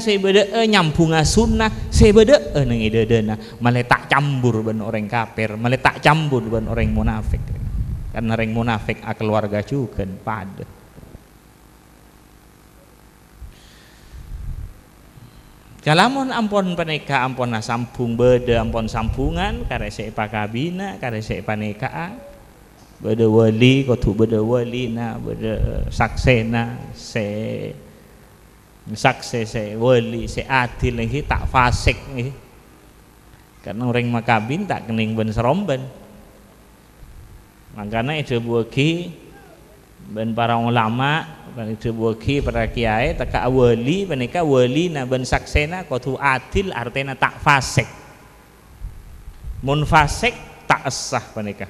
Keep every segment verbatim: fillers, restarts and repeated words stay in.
sè bâdâ'â nyambhungnga sunnah sè bâdâ'â neng è dâdâna, malè ta' cambur bân orèng kafir, malè ta' cambur bân orèng munafik. Karna orèng munafik akalowarga jhughân padâ. Kalamon ampon panèka ampon asambhung bâdâ, ampon sambhungan, karè sè èpakabina, karè sè èpanèka'a, bâdâ wali, kodhu bâdâ walina, bâdâ saksèna, sè saksè sè wali, sè adil, ngghi, ta' fasik, ngghi. Karna orèng makabin ta' kennèng bân-sarombân. Mangkana èdhâbuwâghi bân para ulama, bân èdhâbuwâghi para kèyaè, tekka'a wali panèka walina bân saksèna kodhu adil, artèna ta' fasik. Mon fasik, ta' essa panèka.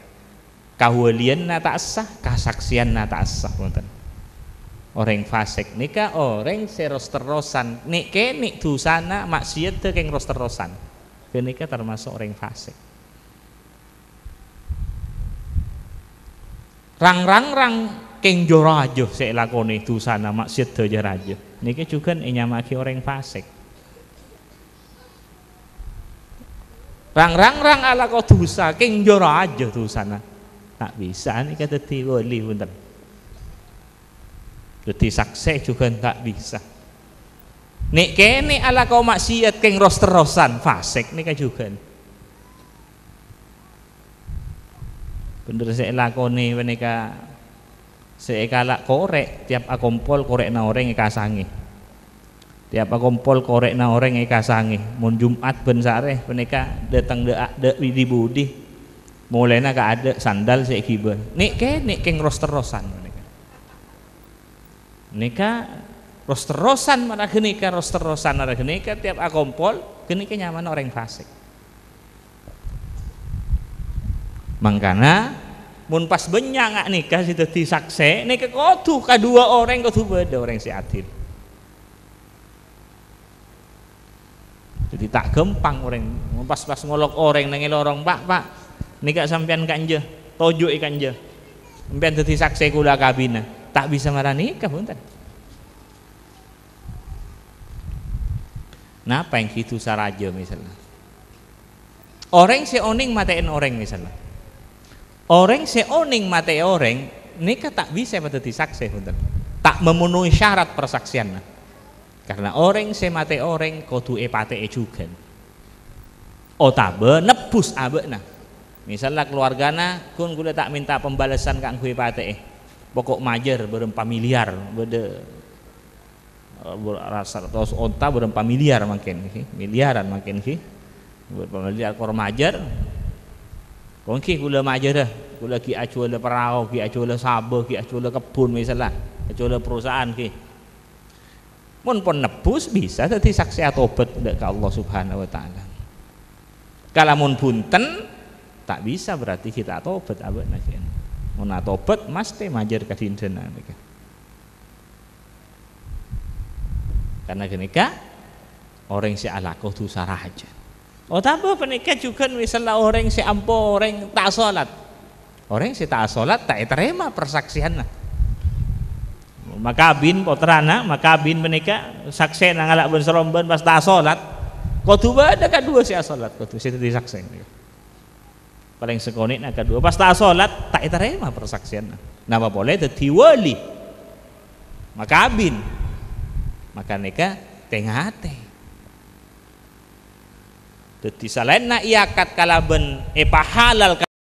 Kawaliyanna ta' essa, kasaksèyanna ta' essa, bhunten. Orèng fasik nèka orèng sè ros-terrosan, nè'-kènè' dhusana, maksiaddhâ kèng ros-terrosan. Ghânèka tamaso' orèng fasik. Rang-rangrang kèng jâ-rajâ sè èlakonè dhusana, maksiaddhâ jâ-rajâ. Nèka jhughân ènyama'aghi orèng fasik. Rang-rangrang alako dhusa, kèng jâ-rajâ dhusana. Ta' bisa nèka dhâddhi wali, bhunten. Dhâddhi saksè jhughân ta' bisa. Nè'-kènè' alako maksiat kèng ros-terrosan, fasik nèka jhughân. Bhendher sè èlakonè panèka sè èkala' korè', tiap akompol korè'na orèng èkasangè. Tiap akompol korè'na orèng èkasangè. Mon Jum'at bân sarè panèka dâteng dâ', dâ' di-budi. Molèna ka adâ' sandal sè èghibâ. Nè'-kènè' kèng ros-terrosan panèka. Nèka ros-terrosan, mara ghânèka ros-terrosan, mara ghânèka tiap akompol, ghânèka nyamana orèng fasik. Mangkana, mon pas bânnya' nga' nèka sè dhâddhi saksè, nèka kodhu kadhuwâ orèng kodhu bâdâ orèng sè adil. Dhâddhi ta' ghâmpang orèng, mon pas-pas ngolok orèng neng è lorong, "Pak, Pak, nèka sampèyan ka'anjâ, toju'i ka'anjâ. Sampèyan dhâddhi saksè kaulâ kabinna." Ta' bisa mara nèka, bhunten. Napa èngghi dhusa rajâ, misalna? Orèng sè onèng matè'è orèng, misalna. Orèng sè onèng matè'è orèng, nèka ta' bisa èpadhâddhi saksè, bhunten. Ta' memenuhi syarat parsaksèyanna. Karna orèng sè matè'è orèng kodhu èpatè'è jhughân. Otabâ nebbhus abâ'na. Misalna kalowargana, "Ghun, kaulâ ta' mènta pembalasan kaangghuy patè'è. Pokok majâr bârâmpa milyar, bâdâ, eh, bâr-, saratos onta bârâmpa milyar mangkèn, ghi. Milyaran mangkèn, ghi. Bârâmpa milyar kor majâr. Kongkè kaulâ majârâ, kaulâ ghi' ajhuwâlâ parao, ghi' ajhuwâlâ sabâ, ghi' ajhuwâlâ kebbhun, misalna, ajhuwâlâ perusahaan, ghi." Mon pon nebbhus, bisa dhâddhi saksè atobât dâ' ka Allah Subhanahu wa Ta'ala. Kalamon bhunten, ta' bisa berarti ghi' ta' atobât abâ'na, ghi. Mon atobât, mastè majâr ka dinna nèka. Karna ghânèka orèng sè alako dhusa rajâ. Otabâ panèka jhughân misalna orèng sè ampo orèng ta' asolat. Orèng sè ta' asolat ta' ètarèma parsaksèyanna. Makabin pottrana, makabin panèka saksèna ngala' bân-sarombân pas ta' asolat. Kodhu bâdâ kadhuwâ sè asolat, kodhu sè dhâddhi saksè. Palèng sakonè'na kadhuwâ pas ta' asolat, ta' ètarèma parsaksèyanna. Napa polè dhâddhi wali. Makabin. Maka nèka tè-ngatè. Dhâddhi, salaènna èakad kalabân èpahalal